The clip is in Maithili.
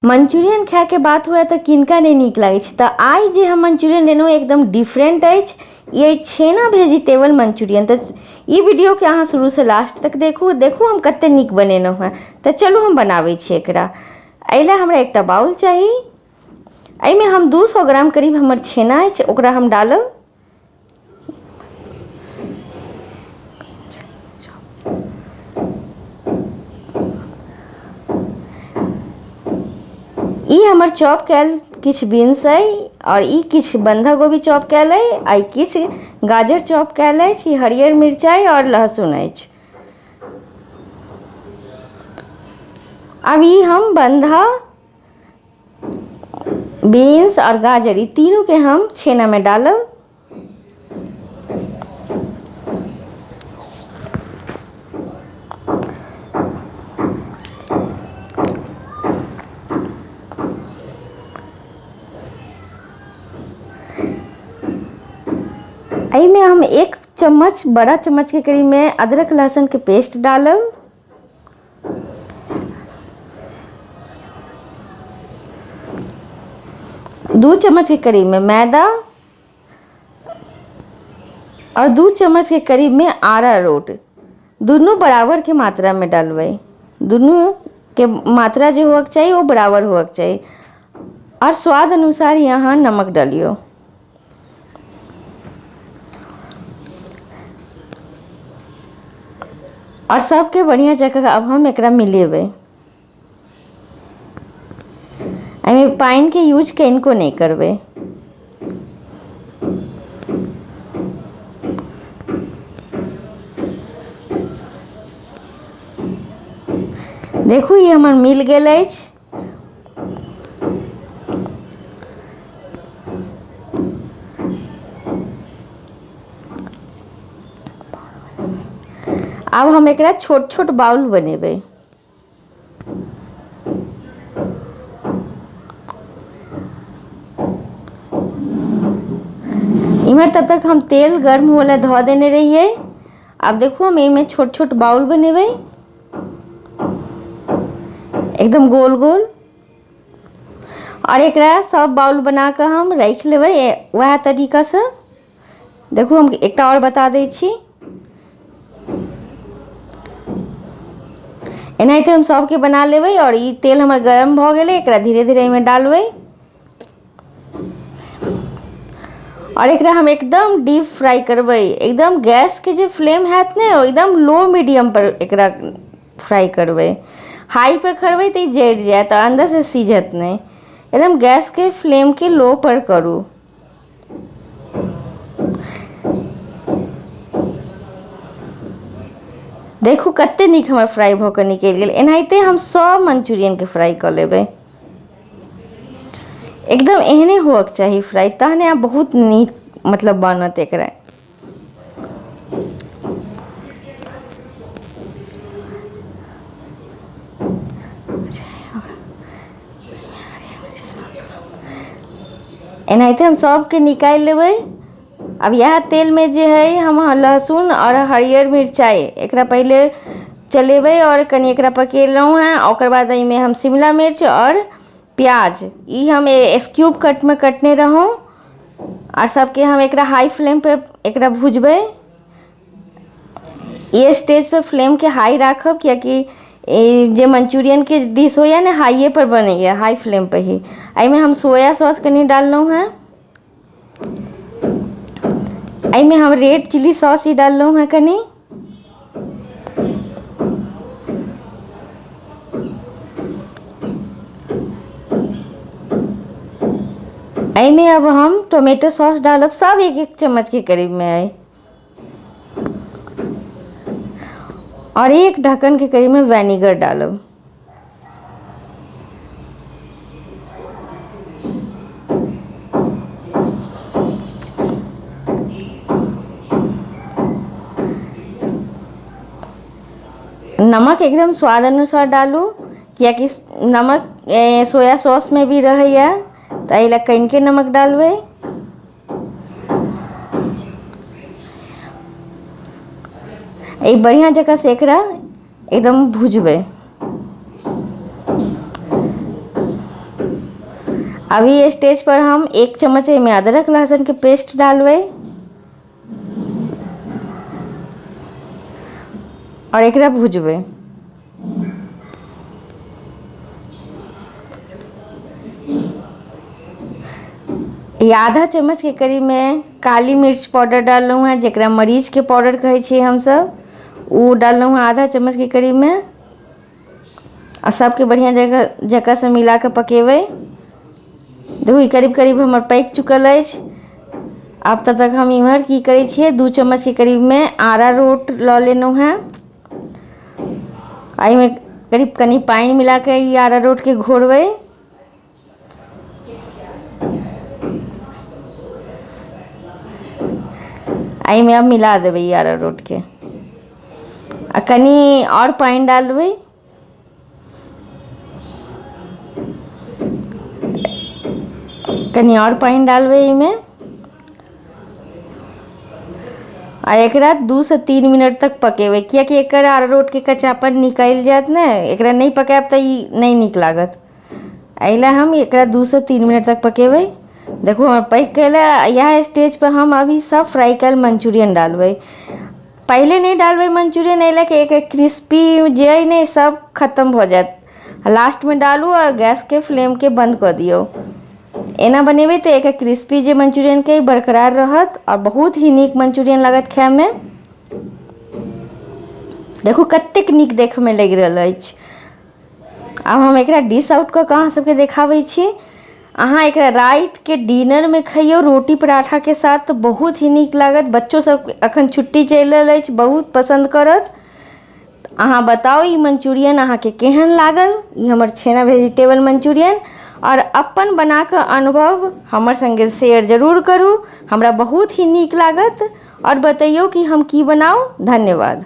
मंचूरियन खायके बात हुए तऽ किनका नहि नीक लागै छै। तऽ आइ जे हम मंचूरियन लेलहुँ एकदम डिफरेंट अछि। ई अछि छेना वेजिटेबल मंचूरियन। तऽ ई वीडियोके अहाँ शुरूसँ लास्ट तक देखू, देखू हम कतेक नीक बनेलहुँ हेँ। तऽ चलू हम बनाबै छी एकरा। एहि लए हमरा एकटा बाउल चाही। एहिमे हम 200 ग्राम करीब हमर छेना अछि, ओकरा हम डालब। ई हमर चॉप कयल किछु बीन्स अइ आओर ई किछु बन्धा गोभी चॉप कयल अइ आ ई किछु गाजर चॉप कयल अछि, ई हरियर मिरचाइ आओर लहसुन अछि। आब ई हम बन्धा बीन्स आओर गाजर ई तीनूके हम छेनामे डालब। एहिमे हम 1 चम्मच बड़ा चम्मचके करीबमे अदरक लहसुनके पेस्ट डालब। 2 चम्मच के करीब में मैदा और 2 चम्मच के करीब में अरारोट, दुनू बराबर के मात्रा में डालबै। दुनू के मात्रा जे होयके चाही ओ बराबर होयके चाही। और स्वाद अनुसार यहाँ नमक डालियो। और सबके बढ़िया जगह अब हम एकरा मिलेबै। एहिमे पानिके यूज कनिको नहि करबै। देखू ई हमर मिल गेल अछि। आब हम एकरा छोट छोट बाउल बनेबै। इम्हर तब तक हम तेल गर्म होय लए धऽ देने रहियै। आब देखू हम एहिमे छोट छोट बाउल बनेबै, एकदम गोल गोल। और एकरा सब बाउल बना कऽ हम राखि लेबै वएह तरीकासँ। देखू हम एकटा आओर बता दै छी। एनाहिते हम सबके बना लेबै। और ई तेल हमर गरम भऽ गेलै, एकरा धीरे धीरे एहिमे डालबै और एकरा हम एकदम डीप फ्राई करबै। एकदम गैसके जे फ्लेम हैत ने ओ एकदम लो मीडियम पर एकरा फ्राई करबै। हाई पर करबै तऽ ई जरि जायत आ अन्दरसँ सिझत नहि। एकदम गैसके फ्लेमके लो पर करू। देखू कते नीक हमर फ्राई भऽ कऽ निकलि गेल। एनाहिते हम सब मंचूरियनके फ्राई कऽ लेबै। एकदम एहने होअके चाही फ्राई, तहने आब बहुत नीक मतलब बनत एकरा। एनाहिते हम सबके निकालि लेबै। आब इएह तेलमे जे हइ हम लहसुन आओर हरियर मिरचाइ एकरा पहिले चलेबै आओर कनि एकरा पकेलहुँ हेँ। ओकर बाद एहिमे हम शिमला मिर्च आओर प्याज ई हम स्क्यूब कटमे कटने रहौँ आओर सबके हम एकरा हाई फ्लेमपर एकरा भुजबै। ई स्टेजपर फ्लेमके हाई राखब, कियाकि ई जे मंचूरियनके डिश होइए ने हाइएपर बनैए, हाई फ्लेमपर ही। एहिमे हम सोया सॉस कनि डाललहुँ हेँ। एहिमे हम रेड चिली सॉस ही डाललहुँ हेँ कनि। एहिमे अब हम टोमेटो सॉस डालब, सब एक एक चम्मचके करीबमे अइ। और 1 ढक्कनके करीबमे वेनिगर डालब। नमक एकदम स्वाद अनुसार डालू, कियाकि नमक सोया सॉसमे भी रहैए, तऽ एहि लए कनिके नमक डालबै। एहि बढ़िआँ जकाँ से एकरा एकदम भुजबै। अभी स्टेज पर हम 1 चम्मच एहिमे अदरक लहसुनके पेस्ट डालबै आओर एकरा भुजबै। ई आधा चम्मच के करीब में काली मिर्च पाउडर डाललहुँ हेँ, जकरा मरीचके पाउडर कहै छियै हमसब, ओ डाललहुँ हेँ आधा चम्मच के करीब में। आ सबके बढ़िआँ जगह जकाँसँ मिला कऽ पकेबै। देखू ई करीब करीब हमर पकि चुकल अछि। आब तब तक हम इम्हर की करै छियै, 2 चम्मचके करीबमे अरारोट लऽ लेलहुँ हेँ। एहिमे करीब कनि पानि मिला कऽ ई अरारोटके घोरबै। एहिमे आब मिला देबै ई अरारोटके आ कनि आओर पानि डालबै। कनि आओर पानि डालबै एहिमे आ एकरा 2 से 3 मिनट तक पकेबै, कियाकि एकर अरारोटके कच्चापन निकलि जायत ने। एकरा नहि पकायब तऽ ई नहि नीक लागत। एहि लए हम एकरा 2 से 3 मिनट तक पकेबै। देखू हमर पकि गेलै। इएह स्टेजपर हम अभी सब फ्राइ कयल मंचूरियन डालबै। पहिले नहि डालबै मंचूरियन, एहि लए कऽ एकर क्रिस्पी जे अइ ने सब खतम भऽ जायत। लास्टमे डालू आओर गैसके फ्लेमके बन्द कऽ दियौ। एना बनेबै तऽ एकर क्रिस्पी जे मंचूरियनके बरकरार रहत आओर बहुत ही नीक मंचूरियन लागत खायमे। देखू कतेक नीक देखयमे लागि रहल अछि। आब हम एकरा डिश आउट कऽ कऽ अहाँ सबके देखाबै छी। अहाँ एकरा रातिके डिनरमे खइयौ रोटी पराठाके साथ तऽ बहुत ही नीक लागत। बच्चो सब अखन छुट्टी चलि रहल अछि, बहुत पसन्द करत। अहाँ बताउ ई मंचूरियन अहाँके केहन लागल, ई हमर छेना वेजिटेबल मंचूरियन। आओर अपन बनाकऽ अनुभव हमर सङ्गे शेयर जरूर करू, हमरा बहुत ही नीक लागत। आओर बतैयौ कि हम की बनाउ। धन्यवाद।